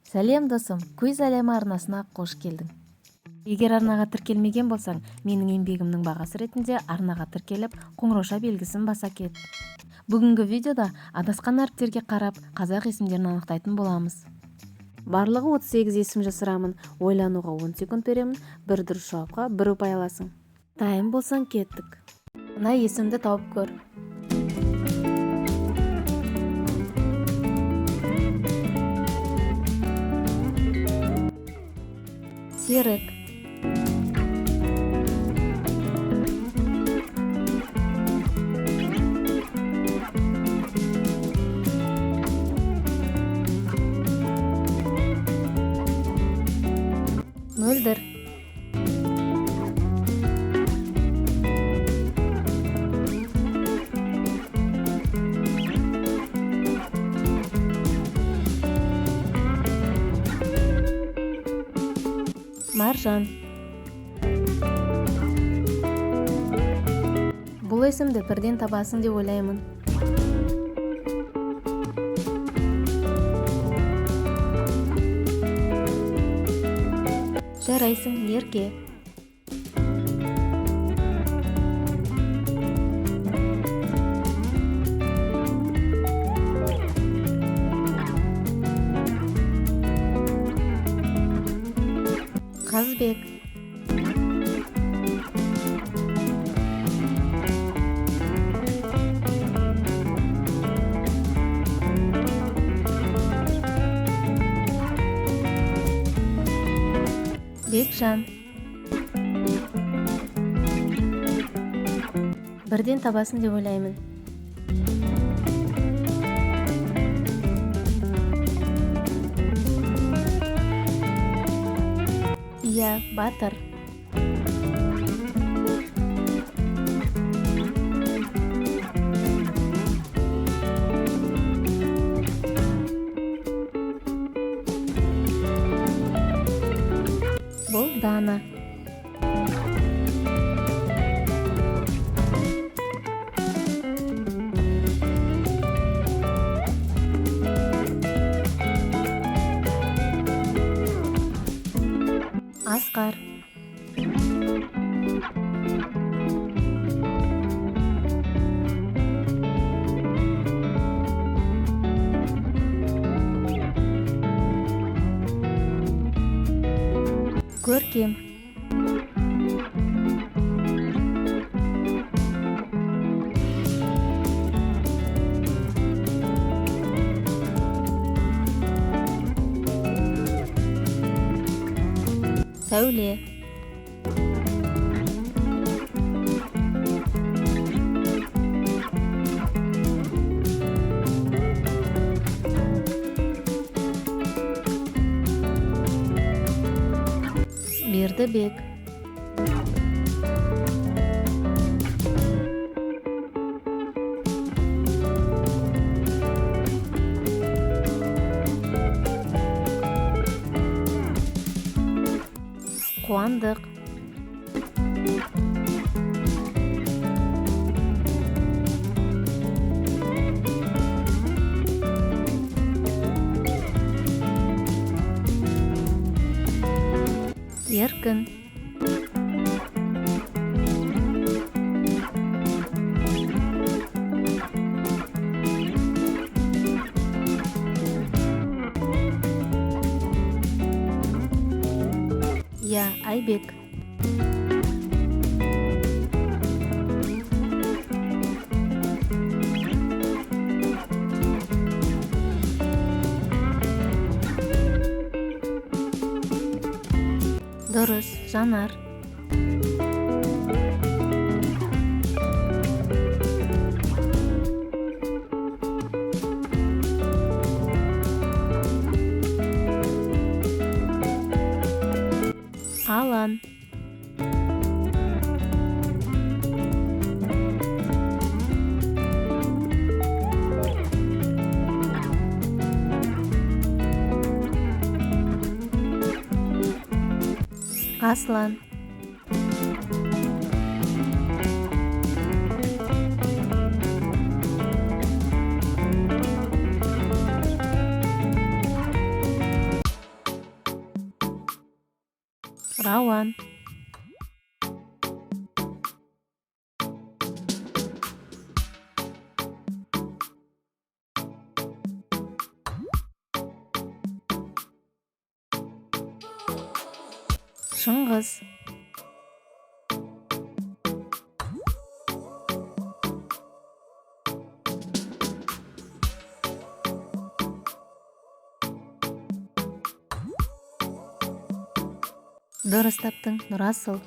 Сәлем, досым! Квиз әлемі арнасына қош келдің. Егер арнаға тіркелмеген болсаң, менің еңбегімнің бағасы ретінде арнаға тіркеліп, қоңырауша белгісін баса кет. Бүгінгі видеода адасқан әріптерге қарап, қазақ есімдерін анықтайтын боламыз. Барлығы 38 есім жасырамын, ойлануға 10 секунд беремін, бір дұрыс жауапқа бір ұпай аласың. Дайын болсаң, кеттік. Мына есімді тауып көр. Серік. Мөлдір. Маржан. Бұл есімді бірден табасың деп ойлаймын. Жарайсың, Ерке. Қазбек. Бекжан. Бірден табасың деп ойлаймын. Иә, Батыр. Бұл Дана. Асқар. Көркем. Сәуле. Бердібек. Қуандық. Еркін. Иә, Айбек. Дұрыс, Жанар. Алан. Аслан. Рауан. Шыңғыс. Дұрыс таптың, Нұрасыл.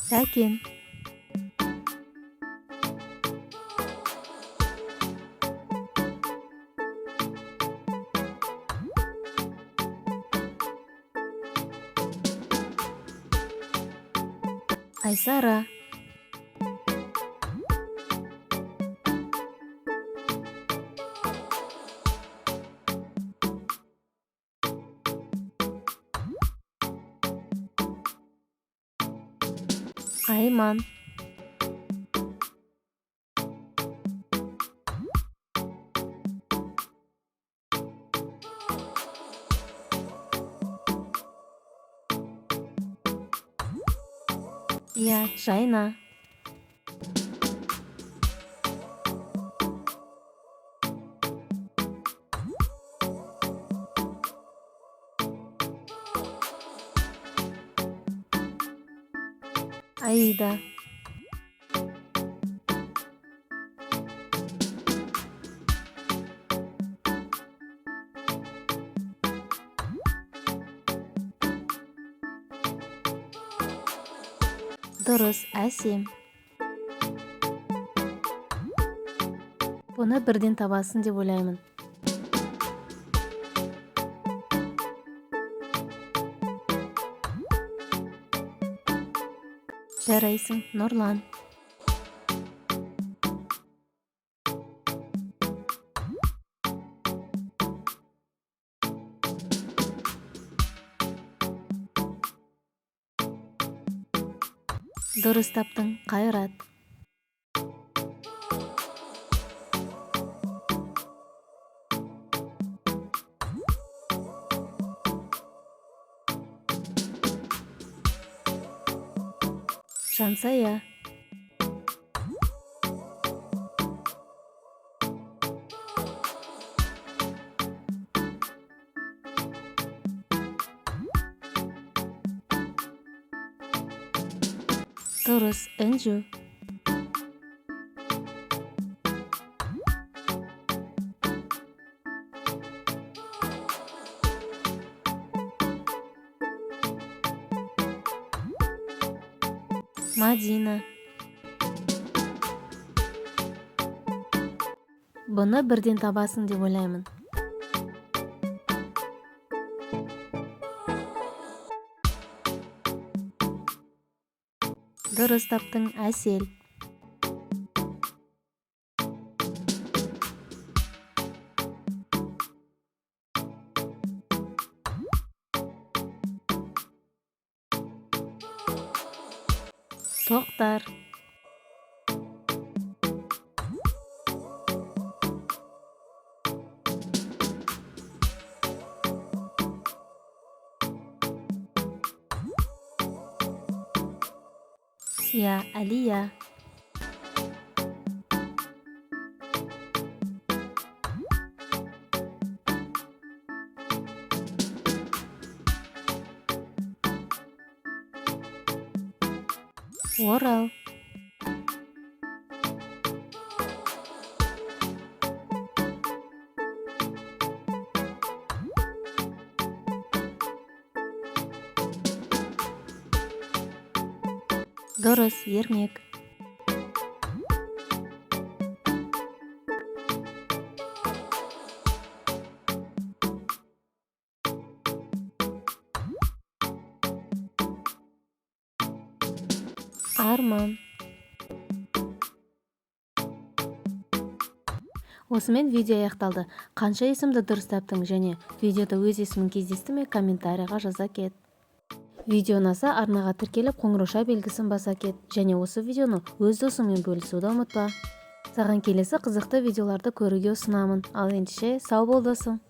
Сәкен. Айсара. Айман. Иә, Жайна. Аида. Дұрыс, Әсем. Бұны бірден табасың деп ойлаймын. Жарайсың, Нұрлан. Дұрыс таптың, Қайрат. Жансая. Дұрыс, Інжу. Мадина. Бұны бірден табасың деп ойлаймын. Дұрыс таптың, Әсел. Тоқтар. Иә, Әлия. Орал. Дұрыс, Ермек. Арман. Осымен видео аяқталды. Қанша есімді дұрыс таптың және видеода өз есімің кездесті ме, комментарийға жаза кет. Видео ұнаса, арнаға тіркеліп, қоңырауша белгісін баса кет және осы видеоны өз досыңмен бөлісуді ұмытпа. Саған келесі қызықты видеоларды көруге ұсынамын. Ал ендеше, сау бол, досым.